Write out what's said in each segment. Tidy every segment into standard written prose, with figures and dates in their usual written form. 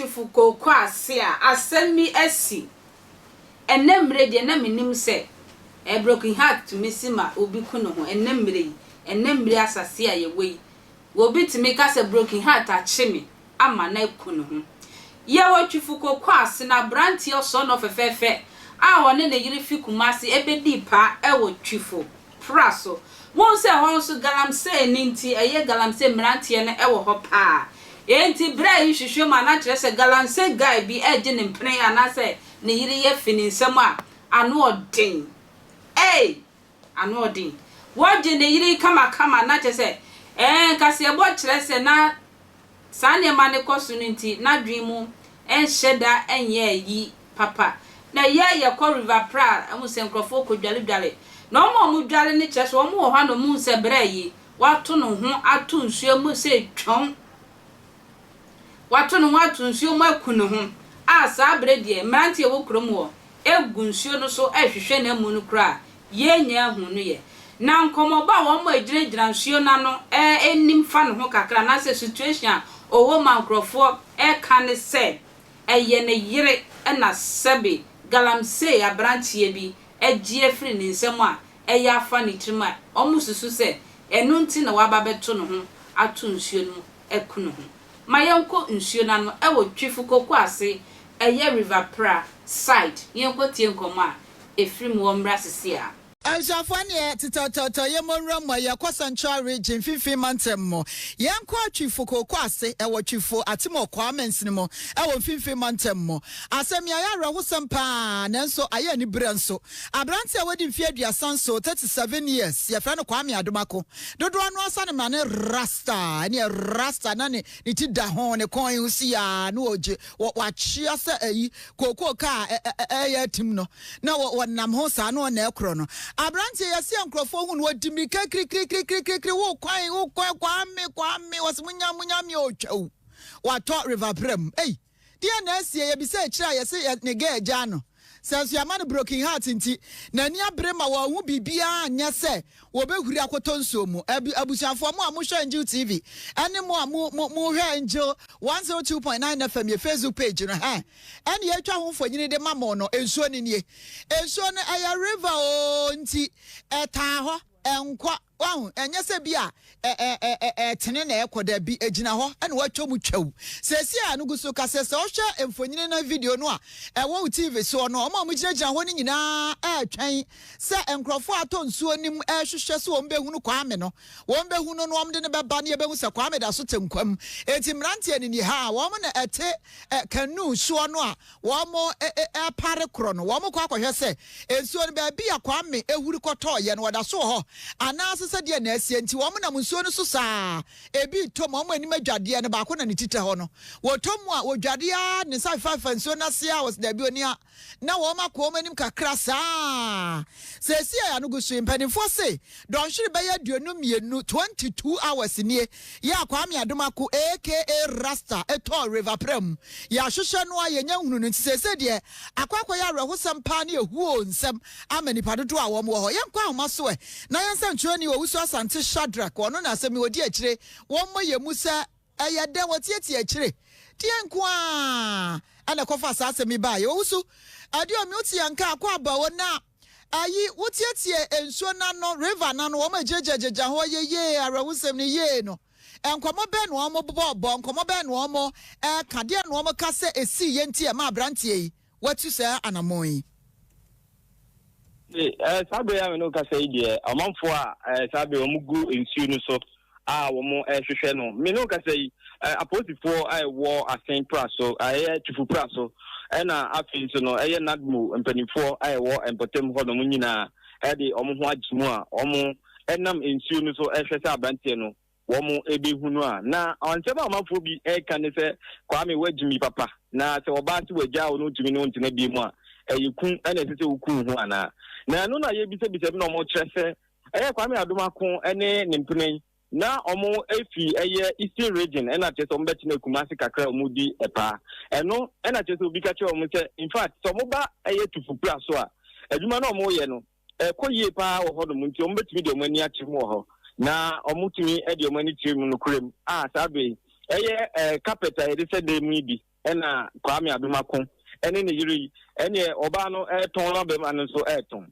Twifo Kooko ase a, asɛm bi asi. Ɛnnɛ mmerɛ deɛ na mennim sɛ broken heart tumi si ma obi ku ne ho. Ɛnnɛ mmerɛ yi, ɛnnɛ mmerɛ asase a yɛwɔ yi, obi tumi ka sɛ broken heart akye me ama no aku ne ho. Yɛwɔ Twifo Kooko ase na aberanteɛ ɔsɔɔnɔ fɛfɛɛfɛ a ɔne ne yere fi Kumasi bɛdii paa wɔ Twifo Pra so. Wohu sɛ ɛhɔ nso galamsey no nti ɛyɛ galamsey mmeranteɛ no wɔ hɔ paa. Enti berɛ a nhwehwɛ mu a na kyerɛ sɛ galamsey guy bi regye ne mpene anaasɛ ne yere yɛ fi ne nsam a, ano ɔden. Ei! Ano ɔden. Wɔgye ne yere yi kamakama na kyerɛ sɛ ɛɛ nkaseɛbɔ kyerɛ sɛ na Saa nneɛma no kɔ so no nti n'adwene mu nhyɛ da nyɛ ayi papa. Na ɛyɛ yɛkɔ River Pra a, wohu sɛ nkurɔfoɔ kɔdwaledwale. Na wɔn a wɔdwale no kyerɛ sɛ wɔn wɔ hɔ a na wɔhu sɛ berɛ yi wato ne ho ato nsuo mu sɛ twɔn. Wato ne ho ato nsuo mu aku ne ho. A saa berɛ deɛ mmeranteɛ a ɛwɔ kurom hɔ gu nsuo no so rehwehwɛ n'amu no koraa a, yɛnnya ahu no yɛ. Na nkɔmmɔbɔ a wɔn a ɛgyinagyina nsuo no ano nim fa ne ho kakra anaasɛ situation a ɔwɔ mu a nkurɔfoɔ reka ne sɛ, ɛyɛ ne yere na sɛbe galamsey aberanteɛ bi agye afiri ne nsam a ɛyɛ afa ne tirim a wɔsusu sɛ ɛno nti na waba abɛto ne ho ato nsuo no mu aku ne ho. Ma yɛnkɔ nsuo no ano wɔ Twifo Koko ase, ɛyɛ River Pra side, na yɛnkɔtie nkɔmmɔ a ɛfiri mu hɔ mmra sisi a. Abusuafoɔ neɛ tetɔtɔtɔ yɛ mɔ nwura mu a yɛkɔ central region mfimfini mantam mu yɛnkɔ Twifo kooko ase ɛwɔ Twifo Atimɔkwaa mansini mu ɛwɔ mfimfini mantam mu asɛm yi ayɛ awerɛhosɛm paa nanso ayɛ aniberɛ nso Aberanteɛ a wadi mfeɛ 37, 37 years, yɛfrɛ no Kwame Adomako. Dodoɔ no ara sane ma no Rasta, ɛneɛ Rasta na ne ne ti da ho, ne kɔn ho si aa na ɔgye, wɔ wakyea sɛ ayi kookoo kaa a ɛyɛ atim no na wɔ wɔnam ho saa na ɔna ɛkorɔ no. Aberanteɛ yɛse nkorɔfoɔ hu no ɔdi mmirika kirikirikirikiri wo kwan wo kwan Kwame Kwame wɔse munya munya me ɔtwa watɔ river prɛ mu ei. Deɛn na asie? Yɛbisa akyire a yɛse yɛ ne girl agyaa no. Sɛ nso yɛama no broken heart nti, n'ani abere ma wanhu biribiara anyɛ sɛ wɔbɛhuri akɔtɔ nsuo mu. Abu abusuafoɔ, mo a mohwɛ Angel TV ɛne mo a mo mo mohwɛ Angel 102.9 FM yɛ Facebook page no, hɛ, ɛne yɛatwa ho mfonini de ma mo no, nsuo no nie. Nsuo no ɛyɛ river oo nti ɛtaa hɔ, ɛnkɔ. Wahu? Ɛnyɛ sɛ bi a ɛ, ɛ, ɛ, ɛ, ɛretene na ɛrekɔ, dabi, egyina hɔ na wɔatwa mu twaw. Seesei a no gu so ka sɛ, sɛ wohwɛ mfonini no video no a ɛwɔ wo TV soɔ no, wɔn a wɔgyinagyina hɔ no nyinaa retwɛn sɛ nkurɔfoɔ a atɔ nsuo no mu rehwehwɛ sɛ wɔbɛhunu Kwame no, wɔbɛhu no na wɔde no bɛba na yɛbɛhu sɛ Kwame da so te nkwa mu. Enti mmeranteɛ no ni ha a wɔn na ɛte ɛ, canoe soɔ no a Wɔrepare korɔ no, wɔkɔ akɔhwɛ sɛ nsuo no, baabi a Kwame huri kɔtɔeɛ no, ɔda so wɔ hɔ anaase sɛ deɛ na asie nti wɔnam nsuo no so saa. Ebi retɔ mu, wɔn anim adwadeɛ no, baako na ne ti tɛ hɔ no. Wɔtɔ mu a, wɔdware ara, ne nsa fefaafefa nsuo no ase ara, wɔse daabi ɔni a, na wɔakɔ wɔn anim kakra saa. Seesei a ano gu so yi, mpanimfoɔ se dɔnhwere bɛyɛ 22, 22 hours, nie yɛ a Kwame Adomako aka Rasta tɔɔ River Pra mu. Yɛahwehwɛ no a yɛnnya nhunu no nti seesei deɛ akɔ akɔyɛ awerɛhosɛm paa ne ahuoo nsɛm ama nnipa dodoɔ a wɔn wɔ hɔ. Yɛnkɔ ahoma so ɛ na yɛn nsɛntwerɛni Owusu Asante Shadrack, ɔno na asɛm yi ɔdi akyire, wɔmmɔ yɛn mu sɛ ɛyɛ dɛn wɔtiatia akyire. Deɛn nko ara na ɛkɔfaa saa asɛm yi baeɛ? Owusu, Aduomi wote yɛn nka akɔ aba o na Ayi, wotietie nsuo no ano, river no ano, wɔn a ɛgyinagyinagyina hɔ yɛ yie, awerɛhosɛm no yie no, nkɔmmɔ bɛn na wɔn bɔbɔ, nkɔmmɔ bɛn na wɔn ɛka, deɛn na wɔn ka sɛ ɛsii yɛ nti ɛma aberanteɛ yi watu saa anammɔn yi? Saa bere yi a me ne wo kasa yi deɛ, ɔmanfoɔ a saa bere wɔn gu nsuo no so a wɔrehwehwɛ no. Me ne wo kasa yi, apolisifoɔ a ɛwɔ Asen Pra so, ɛyɛ Tufu Pra so, ɛna afei nso no ɛyɛ NADMO mpanimfoɔ a ɛwɔ mpɔtam hɔnom nyinaa ɛde wɔn ho agye mu a wɔn ɛnam nsuo no so ɛhwɛ sɛ aberanteɛ no wɔn ɛbɛhu no a. Na nsɛm a ɔmanfoɔ bi ɛreka ne sɛ Kwame woagyimi papa na sɛ ɔbaa sɛ wagyaa wo no ntumi ne wo ntena bie mu a ɛyɛ ku ɛna ɛsɛ sɛ woku wo ho anaa. Na ɛno na yɛbisabisa bi na wɔkyerɛ sɛ Ɛyɛ Kwame Adom Ako ne ne mpena yi na ɔmo efi ɛyɛ Eastern Region ɛna kyerɛ sɛ ɔmo bɛtena Kumasi kakra a ɔmo di ɛpaa. Ɛno ɛna kyerɛ sɛ obi ka kyerɛ ɔmo sɛ in fact sɛ ɔmo ba ɛyɛ Tufupra so a adwuma no a ɔmo yɛ no ɛkɔ yie paa wɔ hɔ nom nti ɔmo bɛtumi de ɔmo ani akyerɛ mu wɔ hɔ na ɔmo tumi de ɔmo ani kyerɛ mu nokorɛ mu a saa bere yi ɛyɛ carpet a yɛde sɛ dan mu yi bi. Ɛna Kwame Adomako ɛne ne yere yi, ɛneɛ ɔbaa no ɛretɔn na bɛrima no nso ɛretɔn.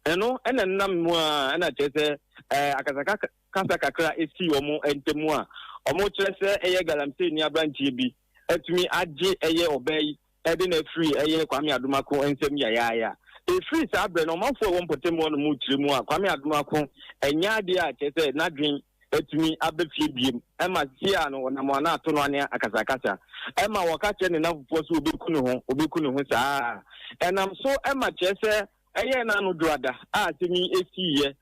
Ɛno ɛna ɛnam mu a ɛna kyerɛ sɛ ɛɛ akasakasa kakra esi wɔn ntam a wɔkyerɛ sɛ ɛyɛ galamsey ni aberanteɛ bi atumi agye ɛyɛ ɔbaa yi ɛde no afiri ɛyɛ Kwame Adomako nsam yayaaya. Ɛfiri saa berɛ no ɔmanfoɔ a ɛwɔ mpɔtam hɔ nom kyerɛ mu a Kwame Adomako ɛnyɛ adeɛ a kyerɛ sɛ n'adwen atumi aba fie biem ɛma sesia no ɔnam a na ato no ane akasakasa ɛma wɔka kyerɛ ne nafofoɔ sɛ ɔbɛku ne ho ɔbɛku ne ho saa ɛnam so ɛma kyerɛ sɛ ɛyɛɛ n'ano dwoada a asɛm yi ɛsiiɛ.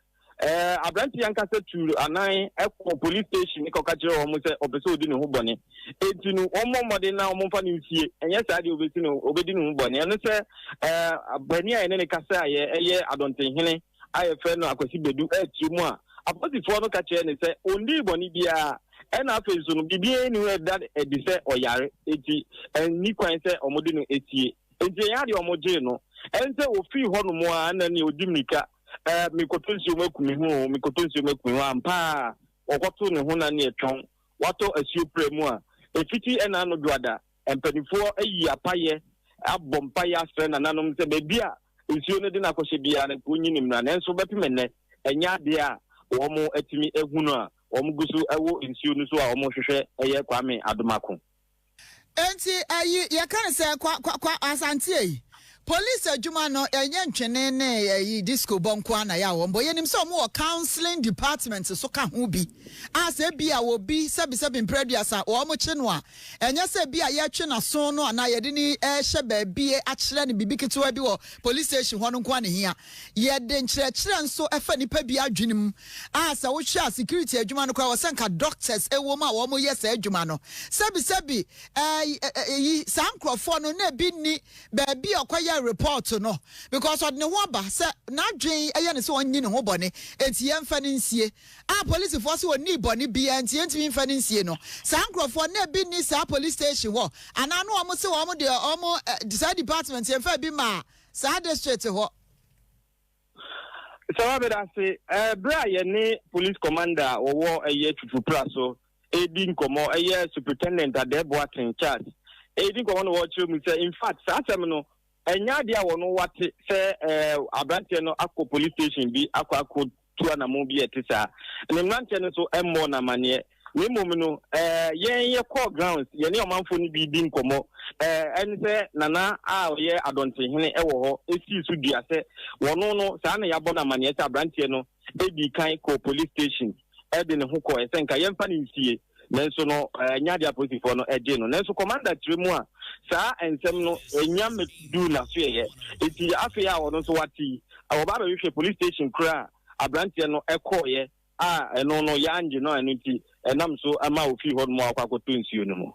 Ɛɛ aberante yi ankasa tuu anan kɔɔ police station kɔka kyerɛɛ wɔn sɛ ɔpɛ sɛ ɔdi ne ho bɔne. Enti no, wɔmmɔ mmɔden na wɔmfa no nsie. Ɛnyɛ saa deɛ ɔbɛsi no, ɔbɛdi ne ho bɔne. Ɛno sɛ ɛɛ panin a yɛne no kasaeɛ ɛyɛ Adɔntenhene a yɛfrɛ no Akwasi Badu ɛrekyerɛ mu a, apolisifoɔ no ka kyerɛɛ no sɛ ɔnnii bɔne biara. Ɛna afei nso no, biribiara nni hɔ a ɛda adi sɛ ɔyare. Enti ɛnni kwan sɛ wɔde no sie. Enti ɛnyɛ adeɛ a wɔgyee no. Ɛne sɛ ɔfii hɔnom ara na nea ɔdi mmirika Ɛɛ, mekɔtɔ nsuo mu aku me ho o, mekɔtɔ nsuo mu aku me ho. Ampa ara, wɔkɔto ne ho na ne ɛtwɔn. Watɔ asuo prɛ mu a, ɛfiti ɛna ano dwoada. Mpanimfoɔ ayi apayɛ, abɔ mpaeɛ asrɛ nananom sɛ baabi a nsuo no de no akɔhyɛ biara no, nka ɔnyi no mmra. Nanso bɛpem ɛnnɛ, ɛnyɛ adeɛ a wɔatumi ahu no a wɔgu so wɔ nsuo no so a wɔrehwehwɛ ɛyɛ Kwame Adomako. Enti ayi yɛka no sɛ kwa kwa kwa Asante ei. Police adwuma no ɛnyɛ ntwene ne ayi disco bɔ nko ara na yɛ a wɔn bɔ. Yɛnim sɛ wɔn wɔ counseling department so ka ho bi a sɛ ebia obi sɛbi sɛbi mprɛ aduasa wɔn kye no a ɛnyɛ sɛ ebia yɛtwe n'aso no anaa yɛde no rehyɛ baabi akyerɛ no biribi ketewa bi wɔ police station hɔ no nko ara na ehia. Yɛde nkyerɛkyerɛ nso fa nnipa bi adwene mu a sɛ wohwɛ a security adwuma no koraa wɔ sɛ nka doctors wɔ mu a wɔyɛ saa adwuma no. Sɛbisɛbi ɛɛ saa nkurɔfoɔ no na ebi nni baabi a ɔkɔyɛ report no because ɔde ne ho aba sɛ n'adwene yɛ no sɛ ɔnyi ne ho bɔne enti yɛmfa no nsie a polisifoɔ sɛ ɔnnii bɔne biara nti yɛntumi mfa no nsie no. Saa nkurɔfoɔ na ebi nni saa police station hɔ anaa na wɔn se wɔn deɛ wɔn saa department yɛmfa bi maa saa district hɔ. Sarah Medase, Bere a yɛne Police Commander a wɔwɔ ɛyɛ Twufupra so redi nkɔmmɔ, ɛyɛ Superintendent Adair Boateng Charles redi nkɔmmɔ na wɔrekyerɛ mu sɛ in fact saa asɛm no ɛnyɛ adeɛ a wɔn wate sɛ aberanteɛ no akɔ police station bi akɔ akɔ tu anammɔn bi a ɛte saa. Ne mmeranteɛ no nso mmɔɔ no amanneɛ. Na mmom no, yɛn yɛkɔɔ grounds, yɛne ɔmanfoɔ no bi di nkɔmmɔ. Ɛne sɛ Nana a ɔyɛ Adɔntehene wɔ hɔ sii so dua sɛ wɔno no, saa na yɛabɔ no amanneɛ sɛ aberanteɛ no dii kan kɔɔ police station de ne ho kɔeɛ sɛ nka yɛmfa no nsie. Nanso no, ɛnyɛ adeɛ a apolisifoɔ no gyee no. Nanso kɔmanda kyerɛ mu a, saa nsɛm no nnya mmɛduu n'asoɛeɛ. Enti afei a ɔno nso wate yi, wɔba abɛhwehwɛ police station korɔ a aberanteɛ no kɔeɛ a ɛno no yɛangye no a ɛno nti ɛnam so ma ɔfii hɔnom a wakɔ akɔtɔ nsuo no mu.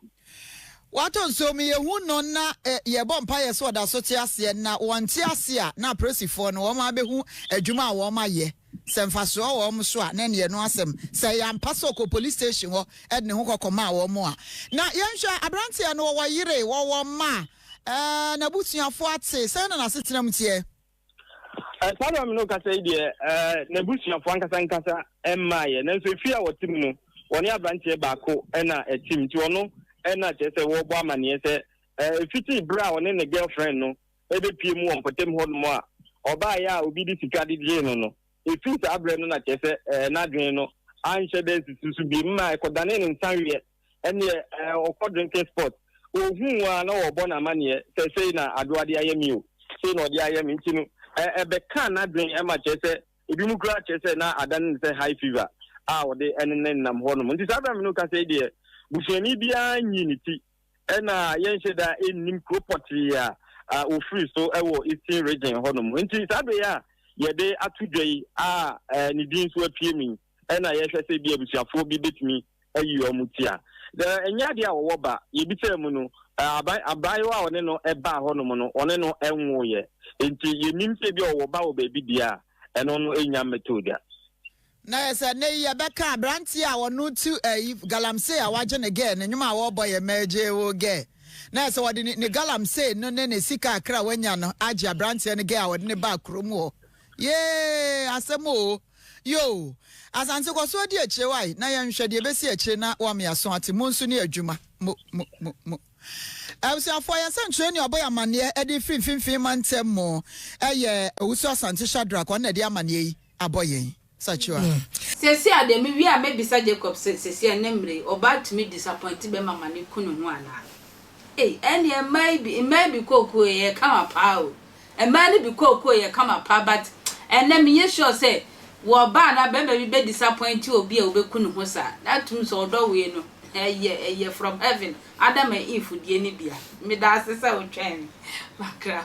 Watɔ nsuo mu, yɛhu no na yɛbɔ mpaeɛ sɛ ɔda so te aseɛ, na wɔnte ase a na apolisifoɔ no wɔn abɛhu adwuma a wɔn ayɛ. Sɛ mfasoɔ wɔ wɔn so a, na ɛneɛ ɛno asɛm. Sɛ ɛyɛ ampa sɛ ɔkɔɔ police station hɔ de ne ho kɔ kɔmaa wɔn a. Na yɛnhwɛ, aberanteɛ no ɔwɔ yere, ɔwɔ mma, ɛɛ n'abusuafoɔ ate, sɛn na n'asetena mu teɛ? Saa berɛ a me ne wo kasa yi deɛ, n'abusuafoɔ ankasa ankasa mmaeɛ. Nanso efie a wɔte mu no, wɔne aberanteɛ baako na ɛte mu. Nti ɔno na kyerɛ sɛ wɔrebɔ amanneɛ sɛ ɛfiti berɛ a ɔne ne girlfriend no bɛpue mu wɔ mpɔtam hɔnom a ɔbaeɛ a obi de sika de gyee no no, ɛfiri saa berɛ no na kyerɛ sɛ n'adwene no anhyɛ da ansisi so bio ma ɛkɔdanee ne nsaweɛ. Ɛnneɛ ɔkɔ drinking spot, ɔhuu a na wɔrebɔ no amanneɛ sɛ sei na Adoa de ayɛ me o, sei na ɔde ayɛ me. Nti no ɛbɛkaa n'adwene ma kyerɛ sɛ ebinom koraa kyerɛ sɛ na adane no sɛ high fever a ɔde nenam hɔnom. Nti saa berɛ a me ne wo kasa yi deɛ, busuani biara nyii ne ti. Ɛna yɛnhyɛ da nnim kuro pɔtee a wɔfiri so wɔ Eastern Region hɔnom. Nti saa bere yi a yɛde ato dwa yi a ne din nso apue mu yi, ɛna yɛhwɛ sɛ bi abusuafoɔ bi bɛtumi ayi wɔn ti a. Ɛnyɛ adeɛ a wɔwɔ ba. Yɛbisaa mu no, abaayewa a ɔne no baa hɔnom no, ɔne no nwoeɛ. Nti yɛnnim sɛ bi a ɔwɔ ba wɔ baabi deɛ a, ɛno no nnya mmɛtɔɔ dwa. Na yɛ sɛ nnɛ yi yɛbɛka aberanteɛ a ɔno tu ɛyi galamsey a wagye ne gɛɛ ne nnwom a wɔrebɔ yɛ mɛgye wo gɛɛ na yɛ sɛ wɔde ne ne galamsey no ne ne sika akra a wanya no agye aberanteɛ no gɛɛ a wɔde ne baa kurom hɔ yee asɛm oo yoo Asante kɔ so di akyire wae na yɛnhwɛ deɛ ɛbɛsi akyire na wɔame aso ate mo nso ne adwuma mo mo mo mo. Abusuafoɔ, yɛn sɛnkyerɛni a ɔbɔ yɛn amanneɛ de firi Mfimfini Mantam mu yɛ Owusu Asante Shadrack, ɔno na ɛde amanneɛ yi abɔ yɛn. Sakyiwa. Seesei a deɛ mewie a mɛbisa Jacob sɛ seesei a nnɛ mmerɛ yi ɔbaa tumi disappoint bɛma ma no ku ne ho anaa? Ei ɛnneɛ mmaa yi bi mmaa yi bi kookoo yɛ kama paa o mmaa no bi kookoo yɛ kama paa but ɛnnɛ menyɛ sure sɛ wɔ ɔbaa anaa bɛrima bi bɛ disappoint obi a ɔbɛku ne ho saa na atum sɛ ɔdɔ wei no ɛyɛ ɛyɛ from heaven Adam and Eve deɛ no bia. Medaase sɛ wotwɛn me makra.